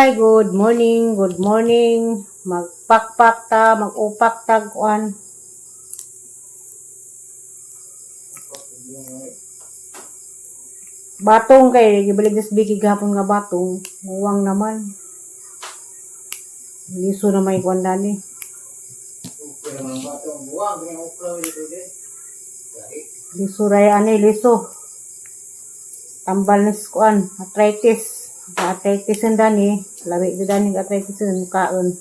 Hi, good morning, good morning. Magpakpak ta, mag-upak ta, kuan. Batong kay gibalig sa biki gahapon nga batong. Uwang naman. Liso na may kuan dani. Liso ray ani liso. Tambal ni sa kuan, arthritis. Arthritis ang dani, labi jud dani ang arthritis ang kaon.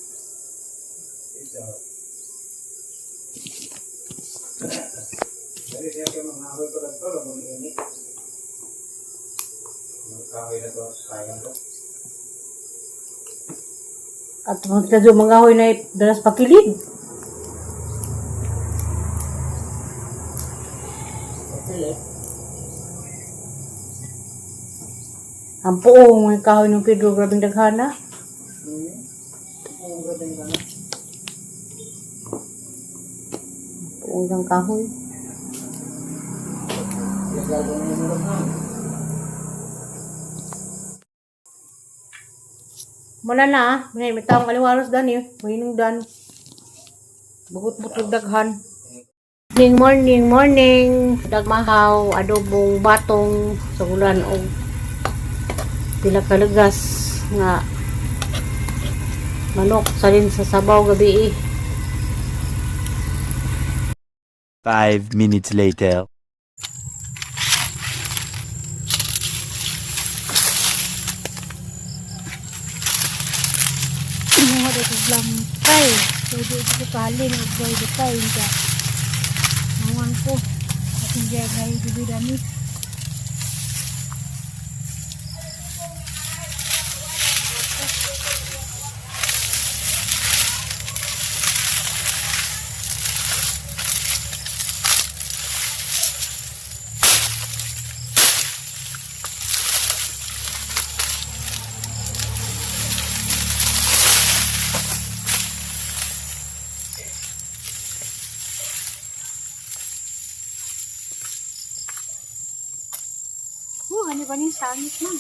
At kung sila dyan mga ahoy na dalas pakilid. Ang puong may kahoy ng Pedro, grabing daghana. Ang puong ng kahoy. Muna na ah. May taong kaliwaros dan eh. Mahinong dan. Bugot-butog daghan. Morning, morning, morning. Dagmahaw, adobong batong sa ulan og pila ka lagas nga manok salin sa sabaw gabi eh. 5 minutes later. Mga dito lampay. Pwede ito kaling o pwede pa inja. Mawan ko. At hindi ay bibidani. Oh, ano ba ni sangit man?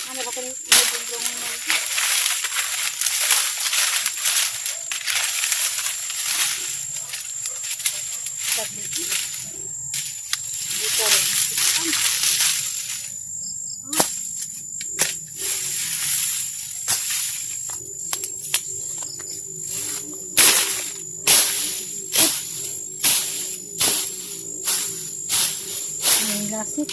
Ano ba kani bungrong man? Dito rin. May lasik.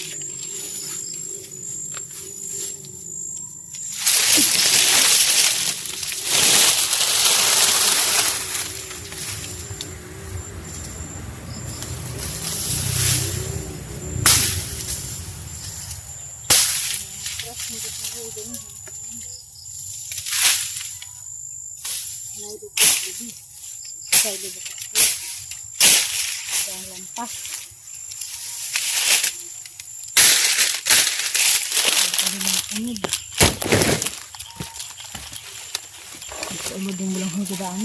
Lampas. Ito mo din mo lang ang gudaan.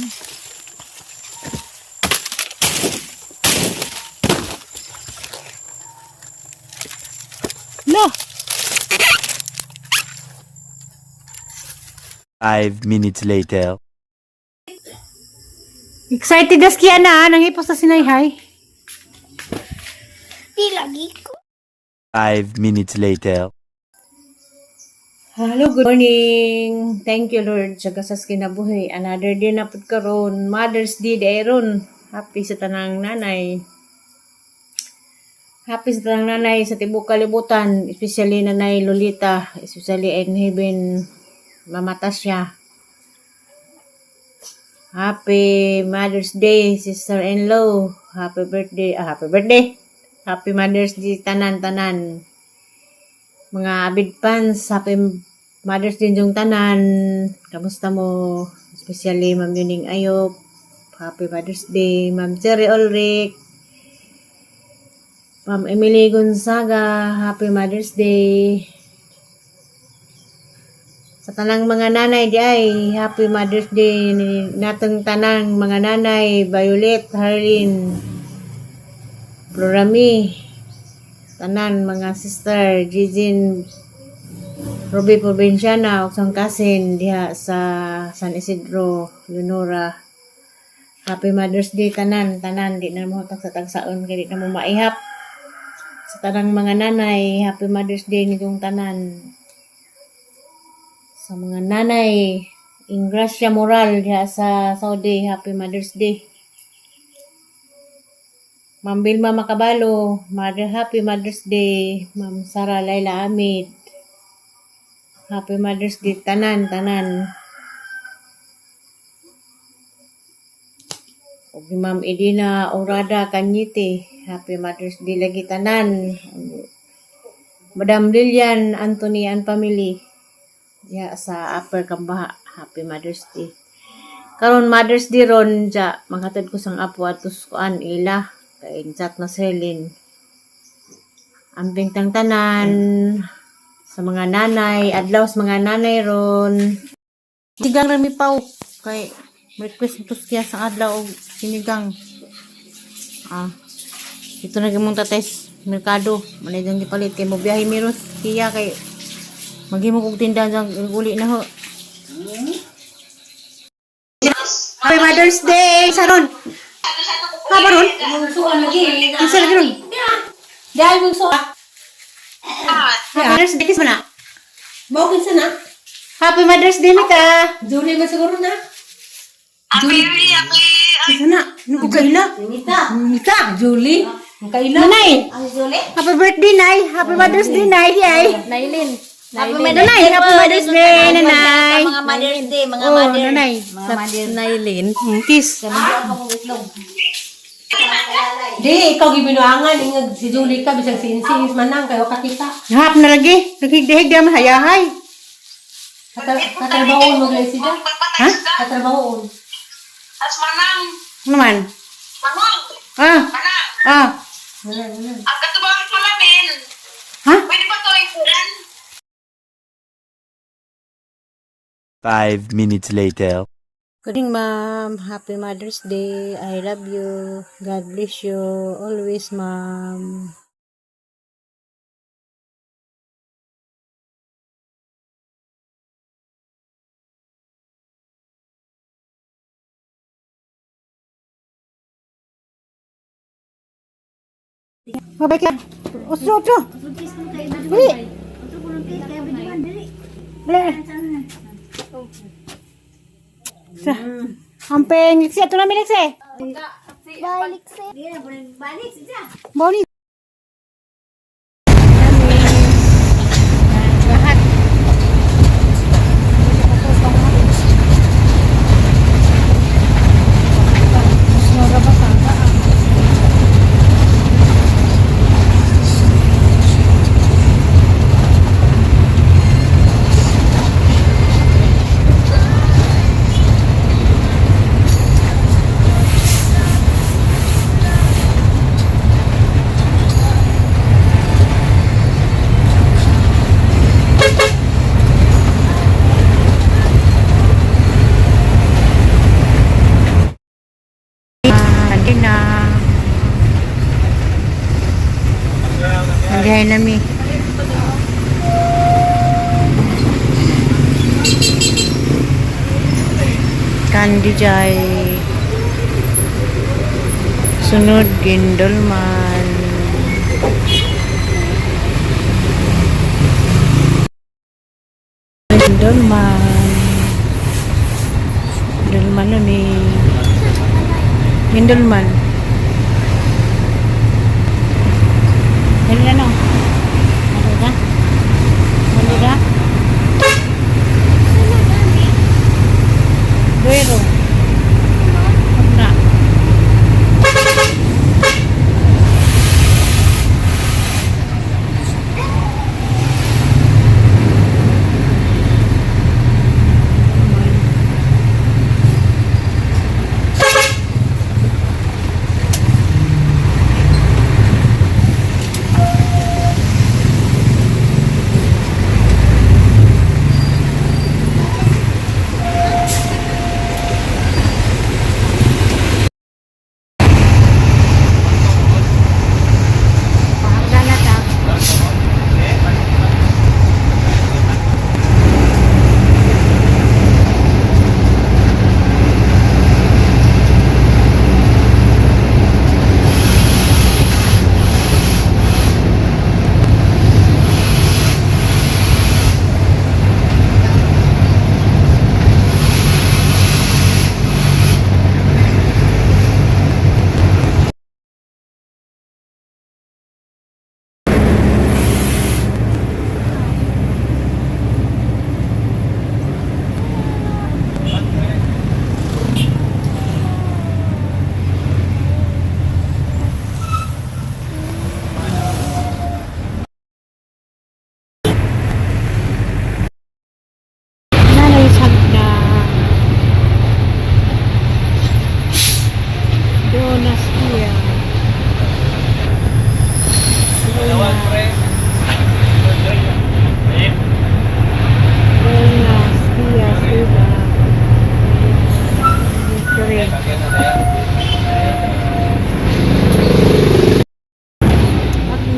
No! 5 minutes later. Excited na siya na, nangipos na sinayhay. Di lagi ko. 5 minutes later. Hello, good morning. Thank you, Lord, sa gasas kinabuhi. Another day na pud karon, Mother's Day dayron. Happy sa tanang nanay. Happy sa tanang nanay sa tibuok kalibutan, especially Nanay Lolita, especially in heaven, Mama Tasya. Happy Mother's Day, sister-in-law. Happy birthday, happy birthday. Happy Mother's Day tanan-tanan. Mga avid fans, happy Mother's Day yung tanan. Kamusta mo? Especially Ma'am Yuning Ayop. Happy Mother's Day, Ma'am Jerry Ulrich. Ma'am Emily Gonzaga, Happy Mother's Day. Sa tanang mga nanay di ay, Happy Mother's Day ni natong tanang mga nanay, Violet, Harlin, Florami, tanan mga sister, Jijin, Ruby Provinciana, ug sang cousin diha sa San Isidro, Leonora. Happy Mother's Day tanan, tanan di na mo sa tagsaon kay di na mo maihap. Sa tanang mga nanay, Happy Mother's Day nitong tanan. Sa mga nanay, Ingracia Moral diha sa Saudi, Happy Mother's Day. Ma'am Vilma Macabalo, Mother Happy Mother's Day. Ma'am Sara Laila Amid. Happy Mother's Day tanan tanan. Ug ni Ma'am Edina Orada Kanyete, Happy Mother's Day lagi tanan. Madam Lilian Anthony and family diha sa Upper Kambaha, Happy Mother's Day. Karon Mother's Day ron ja maghatod ko sang apo atos kuan ila kay chat na Selin. Amping tang tanan sa mga nanay, adlaw sa mga nanay ron. Sinigang rami paw kay request to siya sa adlaw og sinigang. Ah. Ito na gimong tatay sa merkado. Manay dyan gipalit kay mo biyahe miros kiya kay maghimo kog tindahan dyan uli na ho. Happy Mother's Day! Saron! Ha ba ron? Kinsa lagi ron? Dahil mong suan. Happy Mother's Day kiss mo na. Mao kinsa na? Happy Mother's Day Mika! Julie man siguro na. Kinsa na? Ano ko kaila? Nita. Nita. Julie. Ang kaila. Nanay! Happy birthday, Nay! Happy Mother's Day, Nay! Di ay! Nailin. Happy Nanay! Happy Mother's Day, Nanay! Mga Mother's Day, mga Oh, mother. nanay. Mga mother. Nailin. Kiss. Di, ikaw gibinuangan. Ingag si Julie ka, bisag si Insi, manang, kayo kakita. Hap na lagi. Naghigdihig man hayahay. Katrabahoon mo guys siya. Ha? Katrabahoon. As manang, Ano man? manang, Ah! manang. Ah! Wala, wala. Ang katubangan ko namin, Ha? pwede ba ito ikuran? 5 minutes later. Good evening, ma'am. Happy Mother's Day. I love you. God bless you. Always, ma'am. Mabay ka. Otro, otro. Dali. Dali. Sa. Ampeng, Lexi, ato namin, Lexi. Bali. Lahat. Hindi na. Nandiyan na mi. Candy Jai. Sunod, Gindolman. Gindolman. Gindolman na ni. Gindolman. Dali na no. Ano ka? Ano ka? Duero. Huwag na.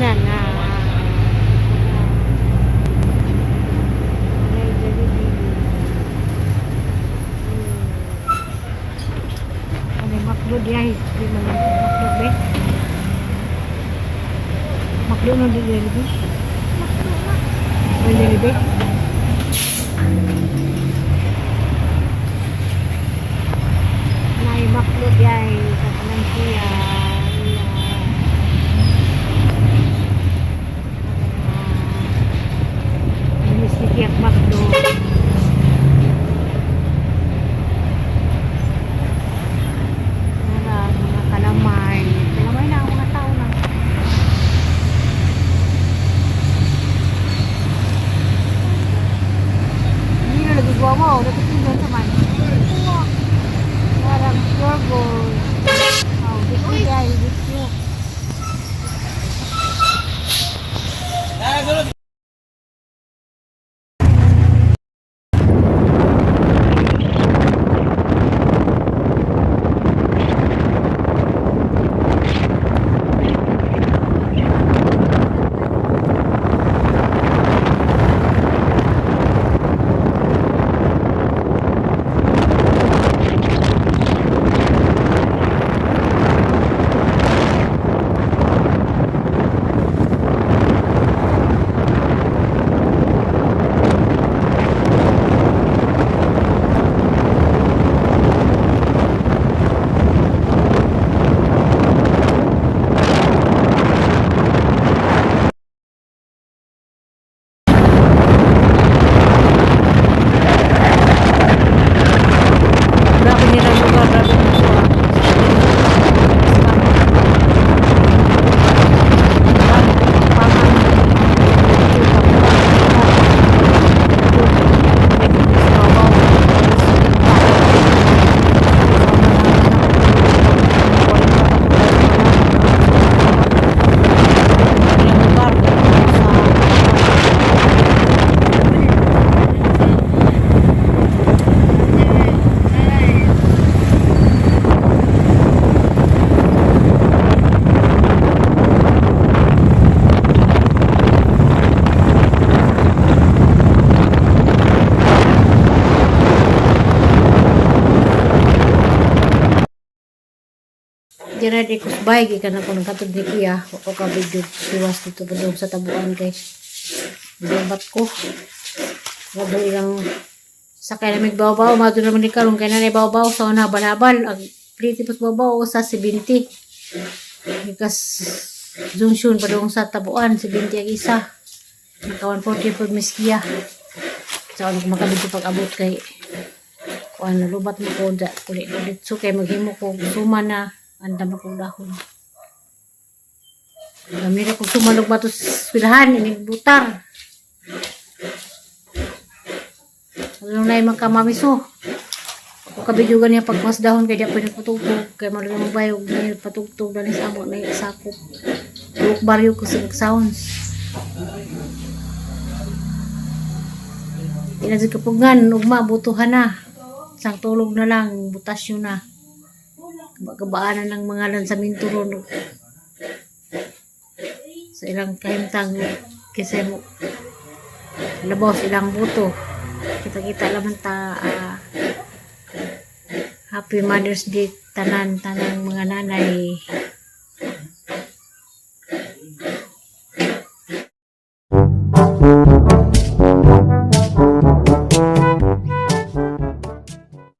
Na na. Ay, Jollibee. Ano yung McDo di ay? Di man yung McDo be? McDo na di Jollibee? Makdo na. May Jollibee? Nay McDo di ay sa tanan siya. Miss ni Kiyak McDo. Mga mga kalamay. Kalamay na ang mga tao na. Hindi na lagi guwa mo. Nagtitindan sa man. Parang pure gold. Oh, gusto guys, gusto. Grabe nila lugar, grabe nila lugar. Gerard Ecos Bike, ikan ako ng katod ni Kia. O ka video siwas dito pa doon sa tabuan kay Bigambat ko. Wala ilang sakay na may baw-baw. Mato naman ni karon kay nanay baw-baw sa una balabal. Ang pliti pas baw-baw sa 70. Because junction pa doon sa tabuan 70 ang isa. Naka 140 po Miss Kia. Sa ano makabito pag abot kay kuan nalubat mo ko da kulit kulit so kay maghimo ko suma na andam akong dahon. Gamira kong sumalog ba to sa eskwelahan, inigbutar. Ano na yung mga kamamiso. O kabidyugan niya pagpas dahon kay di pa nagpatugtog. Kay maluwi mo bayog na patugtog dali sa amo na sakop. Buok baryo ko sa sounds. Di na jud kapugan, ugma, butuhan na. Isang tulog na lang, butasyon na. Kabaan na ng mga lansaminto ron. Sa ilang kahimtang kasi mo labos ilang buto. Kita-kita laman ta Happy Mother's Day tanan tanang mga nanay.